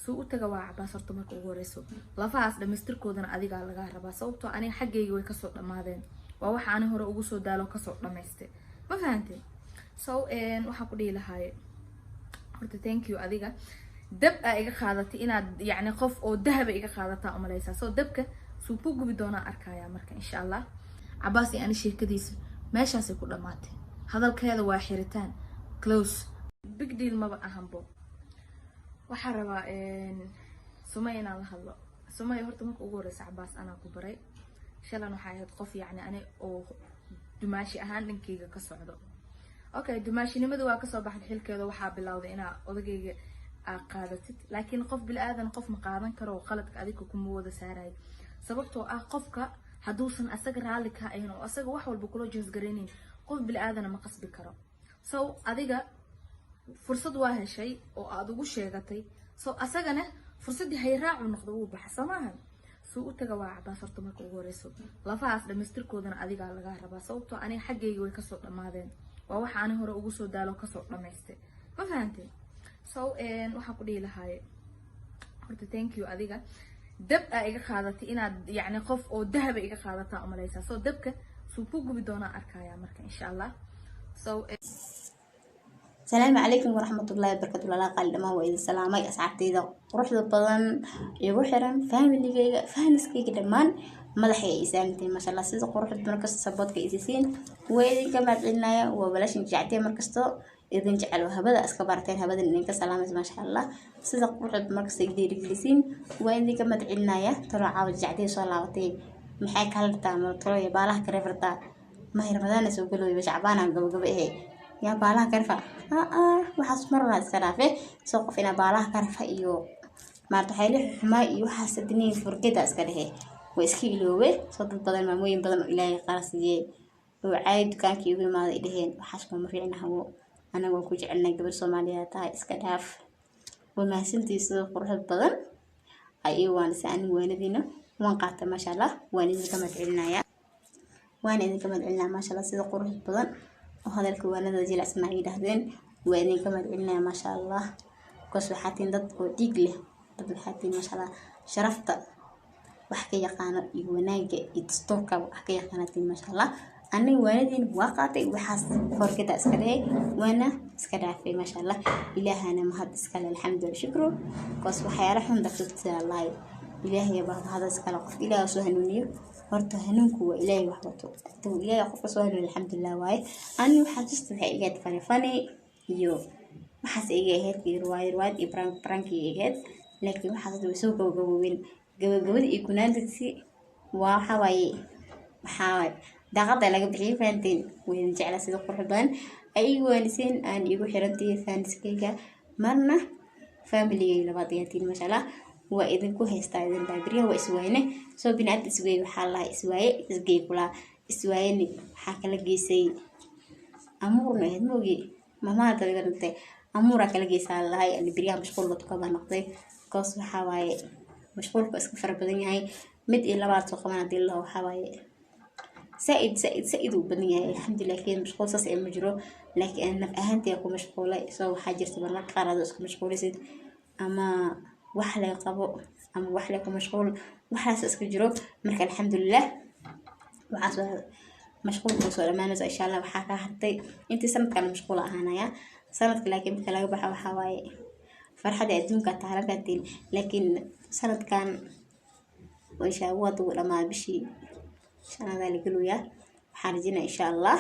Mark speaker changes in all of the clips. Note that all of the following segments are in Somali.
Speaker 1: Suu u taga waa Cabaas. Horta marka ugu horeyso, lafahaas dhamaystirkoodana adigaa lagaa rabaa, sababtoo aniga xaggayga way kasoo dhammaadeen. Waa waxa ani hore ugu soo daalo, kasoo dhamaystay, ma fahantay? So waxaan ku dhihi lahaaye, horta thank you. Adiga dab aa iga qaadatay, inaad yacni qof oo dahaba iga qaadataa umaleysaa. So dabka suu ku gubi doonaa arkaya. Marka insha Allah Cabaas iyo ani sheekadiisa meeshaasay ku dhammaatay. Hadalkeeda waa xiritaan, close, big deal maba ahanbo. Waxaa rabaa Sumaya inaan la hadlo. Sumaya, horta marka ugu horeysa Cabaas anaa ku baray. Shalan waxay ahayd qof yacni ani oo dumaashi ahaan dhankeyga ka socdo. Okay, dumaashinimada waa kasoo baxday xilkeeda. Waxaa bilowday inaa odagayga aa qaadatid, laakiin qof bili-aadan qof ma qaadan karo. Qaladka adiga kuma wada saarayo, sababtoo ah qofka hadduusan asaga raalli ka ahayn oo asaga wax walba kula jeesgaraynayn, qof bili-aadana ma qasbi karo. So adiga fursad waa heshay oo aada ugu sheegatay. So asagana fursaddii hayraacu noqdo, wuu baxa, soo maaha? Suu u taga waa Cabaas. Horta marka ugu horeyso, lafahaas dhamaystirkoodana adigaa lagaa rabaa, sababtoo aniga xaggayga way kasoo dhammaadeen. Waa waxa ani hore ugu soo daalo, kasoo dhamaystay, ma fahantay? So waxaan ku dhihi lahaaye, horta thank you. Adiga dab aa iga qaadatay, inaad yacni qof oo dahaba iga qaadataa umaleysaa. So dabka suu ku gubi doonaa arkaya. Marka insha Allah so
Speaker 2: Asalaamu calaykum waraxmatullaahi wabarakatu. Walaa qaali, dhammaan waa idin salaamay, asxaabteyda quruxda badan, igu xiran, familigayga, fanskayga, dhammaan madaxay ay saarantihiin, maasha Allah. Sida quruxda badan kasta supportka isisiin waa idinka mahadcelinaya. Waa walaashin jectay, markasto idin jecel oo habada iska barateen, habadan idinka salaamaysa, maasha Allah. Sida quruxda badan markasta i dhiirigelisiin waa idinka mahadcelinaya. Talo caawa jectay soo laabatay, maxay kala dhirtaa? Talo iyo baalaha kareefartaa mahay? Ramadaana soo galooy, Shacbaana gabagaba ehe, yaa baalaha ka rifa? Waxaas marna iska dhaafe. Soo qof inaa baalaha ka rifa iyo maarata waxyaalihi xumaa iyo waxaas adiniin furgeda iska dhehe, waa iska iloobe. Soo dad badan, maamooyin badan oo Ilaahay qaar siiyey oo caadi dukaankii ugu imaaday ay dheheen, "Waxaas kuma fiicna, hawo, anaga waan ku jecelnay, gabar Soomaaliya tahay, iska dhaaf." Waa mahadsantii sida quruxda badan ay ii waanisay. Anigu waanadiina waan qaatay, maasha Allah. Waan idinka mahadcelinaya, waan idinka mahadcelinaya, maasha Allah. Sida quruxda badan oo hadalka waanada jilicsan ay yidhaahdeen waa idinka mahadcelinaya, maasha Allah. Because waxaa tihiin dad oo dhiig leh, dad waxaa tihiin, maasha Allah, sharafta wax ka yaqaano iyo wanaaga iyo dastuurka wax ka yaqaana tihiin, maasha Allah. Aniga waanadiin waa qaatay, waxaas forgada iska dhehey, waana iska dhaafay, maasha Allah. Ilaahana mahad iskale, alxamdulillah, shukru. Because waxyaala xun dartooda lahay, Ilaahay baa mahad iskale. Qof Ilaahay soo hanuuniyo, horta hanuunku waa Ilaahay wax wato. Intuu Ilaahay qofka soo hanuuniyo, alxamdulillah waaye. Ani waxaa just waxay iga ahayd funny funny iyo waxaas iga ahayd, iyo riwaayad riwaayad iyo prank prank iga ahayd. Laakiin waxaas hadda way soo gabagaboobeen. Gabagabada iyo gunaanadsi waa waxaa waaye, waxaa daaqada laga bixiyay, fahanteen? Waa jeclaa sida qurux badan ay igu waaniseen, aan igu xirantihiin, fanskayga, marna familigay labaad ayaa tihiin, maasha Allah. Waa idinku haystaa, idin dhahay beryaha waa iswayne. Soo biniaadam isweeye, waxaa lahaa iswaaye isgey kulaa iswaayeni. Waxaa kala geysay amuurna ahayd, moogi mamaha dabiga dhintay, amuuraa kala geysaa lahay. Yani beryaha mashquul dadka baa noqday, because waxaa waaye mashquulka iska fara badan yahay. Mid iyo labaad soo qaban hadii laho, waxaa waaye zaaid zaaid zaaid uu badan yahay. Alxamdulilah, laakiin mashquul saas ee ma jiro, laakiin naf ahaantii ku mashquulay. So waxaa jirta marmarka qaar adoo isku mashquulisid ama wax lay qabo ama wax lay ku mashquul, waxaas iska jiro. Marka alxamdulilah, waxaas waa mashquulka soo dhamaanaysa, insha Allah. Waxaa kaa hartay intii sanadkan mashquul ahaanaya sanadka, laakiin marka laga baxo waxaa waaye farxadda adduunka taala fahantiin. Laakiin sanadkan insha Allah wuu dhamaa, bishii shanaada la gelayaa. Waxaan rajeynaya insha Allah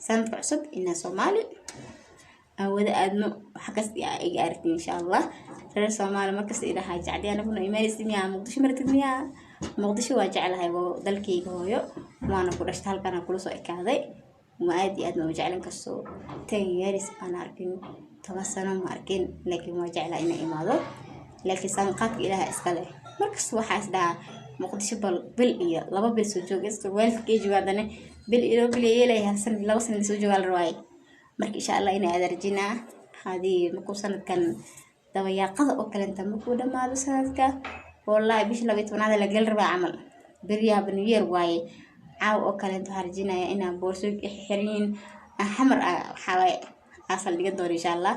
Speaker 2: sanadka cusub inaa Soomaali aan wada aadno. Waxa kasta iga aragtiin insha Allah. Reer Soomaali markasta idhahaa, "Jacdi anaguna imaanaysid miyaa? Muqdisho maratid miyaa?" Muqdisho waa jeclahay, waa dalkayga hooyo, waana ku dhashtay, halkaana kula soo ekaaday. Waa aad iyo aad ma jeclan, kastoo 10 years aan arkin, 10 sano ma arkin, laakiin waa jeclaa inaa imaado. Laakiin saanqaadka Ilaaha iska leh. Markasta waxaa is dhahaa, "Muqdisho bal bil iyo 2 bil soo joog." Iska waalidkay jooga, haddana bil iyo 2 bil yeelaya, hal san, 2 sana soo joogaa la rabaaye. Marka insha Allah inaa aad arjinaa hadii markuu sanadkan dabayaaqada oo kaleenta markuu dhamaado sanadka, wallahi bisha 12aad la gali rabaa camal, beryaha new year waaye. Caawa oo kaleenta waxaa rajinaya inaan boorsooyinka xiran yihiin, xamar waxaa waaye asal dhigan doono insha Allah.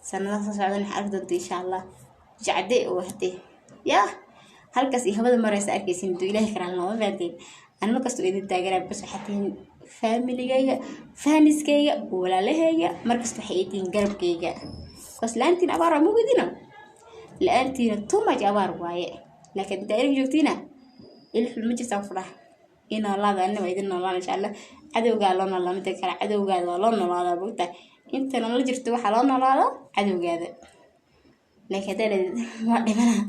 Speaker 2: Sanadaha soo socdan waxaa arki doonta insha Allah. Jacde oo hadee yaa halkaas iyo hawada maraysa arkaysin haduu Ilaahay karaan looma fahanteen. Ani markasta oo idin taageeraa because waxaa tihiin familigayga, fans-kayga, walaalahayga. Markasta waxay tihiin garabkayga because la-aantiin abaar waa mugidino, la-aantiina too much abaar waaye. Laakiin intaa ilig joogtiina ilxul ma jirtaan ku dhah i noolaada. Anina waa idin noolaan, insha Allah. Cadowgaa loo noolaa, mida kale cadowgaada waa loo noolaadaa, bogta inta nolol jirto waxaa loo noolaadaa cadowgaada. Laakiin haddaa dhahid waa dhimanaa,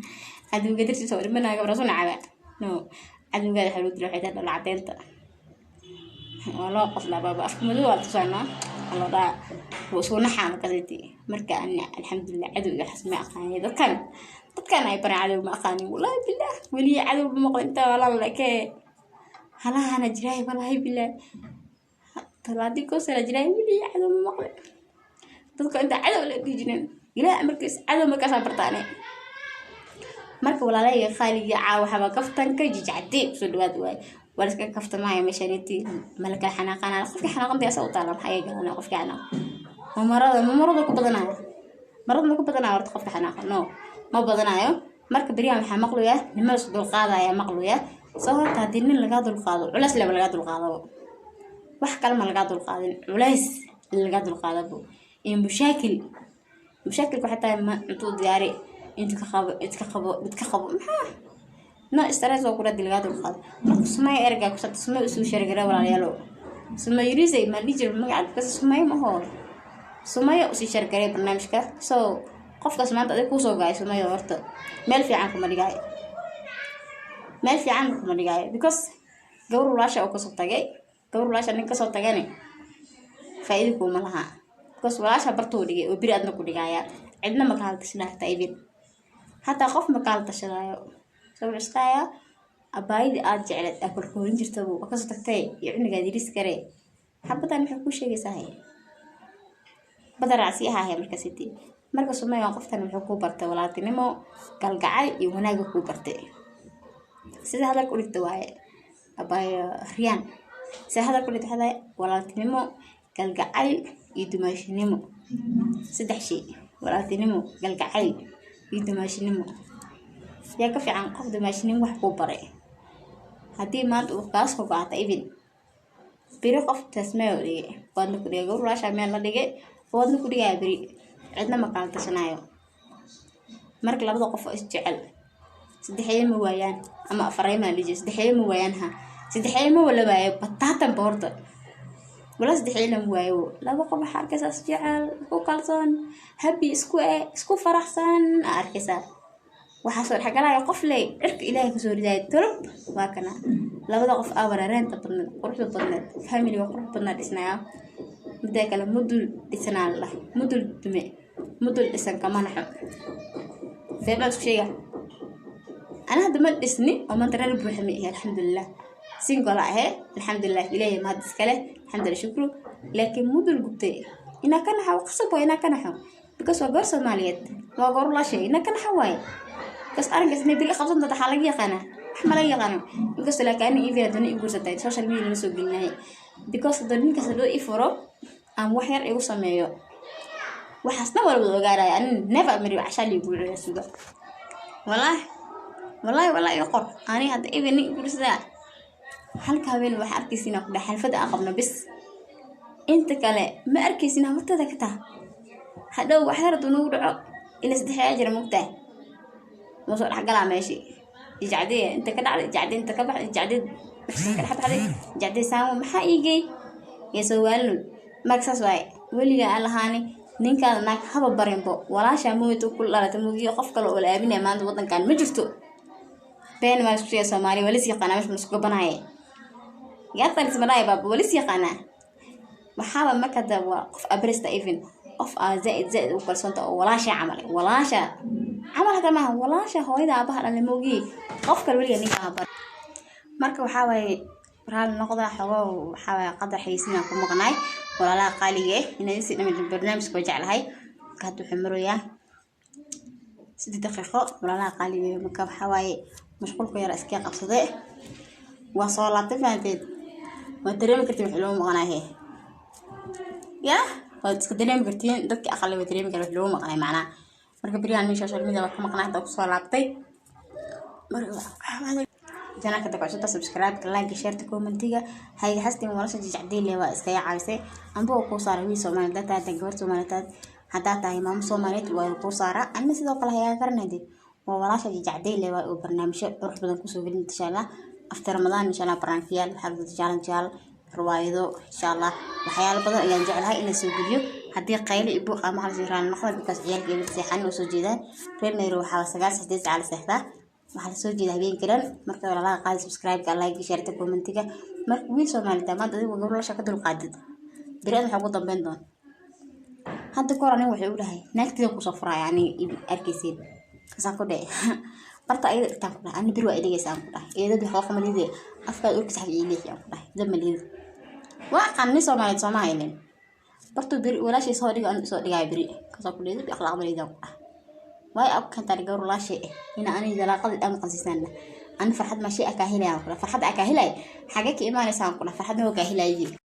Speaker 2: cadowga dartiisa waa dhimanaa, gabra soo nacaba no. Cadowgaada waxaa lagu dila waxay tahay dhalo cadeynta waa loo qoslaa, baaba afka madow waa la tusaanaa, waxaa loo dhahaa wuu isku naxaa markaasiti. Marka ani alxamdulilah cadow iyo waxaas ma aqaani. Dadkan ay baraan cadow ma aqaanin, wallahi bilah, weliya cadow ma maqlin. Intaa walaal lakee halahana jiraay, wallahi bilah, talaadii koosana jiraay, weliya cadow ma maqlin. Dadka inta cadow la dhihi jireen ilaah markiis cadow markaasaa bartaane. Marka walaalahayga qaaliga, caawa waxaaba kaftanka jijacdee kusoo dhawaad waaye. Waa la iska kaftamaya meeshaaniti, mala kala xanaaqanaya. Qofkii xanaaqanta asaa u taala, maxaa iga galanaya qofkii xanaaq? Ma marada ku badanaya? Marada ma ku badanaya horta qofka xanaaqa? No, ma badanayo. Marka beryahan waxaa maqlayaa nima isku dulqaadaya maqlaya. Soo horta haddii nin lagaa dulqaado, culays leba lagaa dulqaadabo, wax kale ma lagaa dulqaadin, culays lagaa dulqaadabo iyo mushaakil. Mushaakilka waxay tahay ma intuu diyaari, intu ka qabo, id ka qabo, mid ka qabo, maxaa no stress oo kula lagaa dulqaado. Marka Sumaya ergaa ku sabta Sumaya usuu sheergara walaalayaalo. Sumaya Yurisay ma dhihi jira magaca kasi Sumaya ma hoo. Sumaya usii sheergaray barnaamijka. So qofkaas maanta adig kuusoo go'ay Sumaya horta meel fiican kuma dhigaayo, meel fiican kuma dhigaayo, because gabar walaasha oo kasoo tagay, gabar walaasha nin kasoo tagane faa'iido kuuma laha, because walaasha bartuu dhigay oo beri adna ku dhigaaya. Cidna ma kaala tashanaya hataa, even hataa qof ma kaala tashanaayo. So wuxuu iskayaa abaayadii aad jecleed aa korkoorin jirtaba waa kasoo tagtay iyo cunugaad yiris kare. Xabadan maxay kuu sheegaysaa? Haye badar raacsi ahaa markaasiti. Marka Sumaya qoftan wuxuu kuu bartay walaaltinimo, galgacayl iyo wanaaga kuu bartay. Sida hadalka u dhigta waaye abaayo Riyaan, sida hadalka u dhigta waxaa tahay walaaltinimo, galgacayl iyo dumaashinimo. Saddex shay: walaaltinimo, galgacayl iyo dumaashinimo. Yaa ka fiican qof dumaashinimo wax kuu baray? Haddii maanta uu kaas soo go'aata, even beri qoftaas meel dhigay waadna ku dhigay, gabar walaashaa meel la dhigay waadna ku dhigaya, beri cidna ma kala tashanaayo. Marka labada qof oo isjecel saddexeeye ma waayaan ama afareeye ma dhihi, saddexeeye ma waayaan. Ha, saddexeeye ma wala waayo bataatanba horta, wala saddexeeye lama waayo. Laba qof waxaa arkaysaa isjecel, isku kalsoon, happy isku eh, isku faraxsan aa arkaysaa. Waxaa soo dhexgalaya qof le cirka Ilaahay kasoo ridaayo tolob. Waa kana labada qof aa warareenta badneed, quruxda badneed, familiga qurux badnaa dhisnaya. Midda kale mudul dhisanaa la dhahay, mudul dume mudul dhisan kama naxo. See baan isku sheega? Ana hadda ma dhisni oo maanta reer buuxa ma ihi, alxamdulilah, single ahee, alxamdulilah, Ilaahay mahad iskale, alxamdulilah, shukru. Laakiin mudul gubtay inaa ka naxo qasab waa inaa ka naxo, because waa goor Soomaaliyeed, waa goor la sheegay inaa ka naxo waaye, because arrinkaas inay beri qabsan doonta waxaa laga yaqaanaa, wax ma laga yaqaano. Inkastoo laakiin ani even haddana i guursatay social media lama soo gelinaya, because haddoo ninkaas haddoo i furo ama wax yar igu sameeyo, waxaasna waa la wada ogaanaya. Ani never mari cashaa lii guucaya suga, wallaahi wallaahi wallaahi iga qor. Ani hadda even nin guursadaa halka habeen waxaa arkaysiin ku dhahay xalfadda aan qabno bis, inta kale ma arkaysin, horteeda ka taa. Hadhow wax yar hadduu nagu dhaco ila saddexyaa jira, mogtahay, ma soo dhexgalaa meeshii ijacdee inta ka dhacday, ijacdee inta ka baxday, ijacdee ka dhex baxday, ijacdee saamo maxaa iigey yaa soo waalin. Marka saas waaye, weligaa aan lahaani ninkaada naag haba barinbo, walaashaa mooyta ku dhalata moogiyo qof kale oo la aaminaya maanta waddankan ma jirto. Been maa isku sheega? Soomaaliya waa lis yaqaanaa, meesha ma isku gabanaaye yaatanismadhaaya baaba waa lis yaqaanaa. Waxaaba marka hadda waa qof abrista, even qof aa zaaid zaaid u kalsoonta oo walaasha camal, walaasha camal hata maaha, walaasha hooyada aabaha dhalay moogiye qof kale weliga ninka bar. Marka waxaa waaye raali noqda, xogo waxaa waaye qadar xayeysiinaan ku maqnaay. Walaalaha qaaliga eh, inaan isii dhamin barnaamijka waa jeclahay. Marka hadda wuxuu marayaa 8 daqiiqo. Walaalaha qaaliga eh, marka waxaa waaye mashquulka yara iska qabsade, waa soo laabtay, fahanteed waad dareemi kartiin wixii loo maqnaaye, ya waad iska dareemi kartiin. Dadka aqali way dareemi karaan wixii loo maqnaay macnaha. Marka beryahan nin social media waa ka maqnaa, hadda kusoo laabtay. Marka channelka dagocshada, subscribe, like, share, commentiga hayga xastin. Walasha jijacdiile waa iskaga caawisay amba oo kuu saara wiil Soomaali haddaa tahay, gabar Soomaaliyeed haddaa tahay, maamo Soomaaliyeed waa kuu saaraa. Anna sidoo kale hayaa garanayde, waa walaasha jijacdiile, waa uu barnaamijyo qurux badan kusoo gelin insha Allah after Ramadaan. Insha Allah barnaamijyaal waxaa lagu challenge, riwaayado, insha Allah waxyaalo badan ayaan jeclahay in la soo geliyo. Haddii qaylo iyo buuq ama xalas, raali noqda, because ciyaalka iyo seexan oo soo jeedaan. Reer Nairobi waxaa 9 8 saac la seexdaa, waxaa lasoo jeeda habeenkii dhan. Marka walaalaha qaadi, subscribe-ka, like, share, commentiga. Marka wiil Soomaali maanta adigu gabar lasha ka dulqaadid, beri waxaa ugu dambeyn doon. Hadda kahor aniga waxay u dhahay naagtida kusoo furaya, aniga arkaysiin kasaan ku dhahay barta ayada dhigtaan ku dhahay, ani beri waa idhigaysa aan ku dhahay, eedad waxaa qamalide afkaad urkiisa xag ii leexi aan ku dhahay, dab malida waa aqaan nin Soomaaliyeed sooma haynin bartuu beri walaashay soo dhiga, anu soo dhigaayo beri kasoo ku dhahay akhlaaq malida aan ku dhahay. Waay aku keentaa gabar walaashay eh ina aniga dalaaqada ama qansiisaana, ani farxad maa shay akaa helaya aan ku dhahay, farxad akaa helaya xagee ka imaanaysa aan ku dhahay, farxadna waa kaa helaye.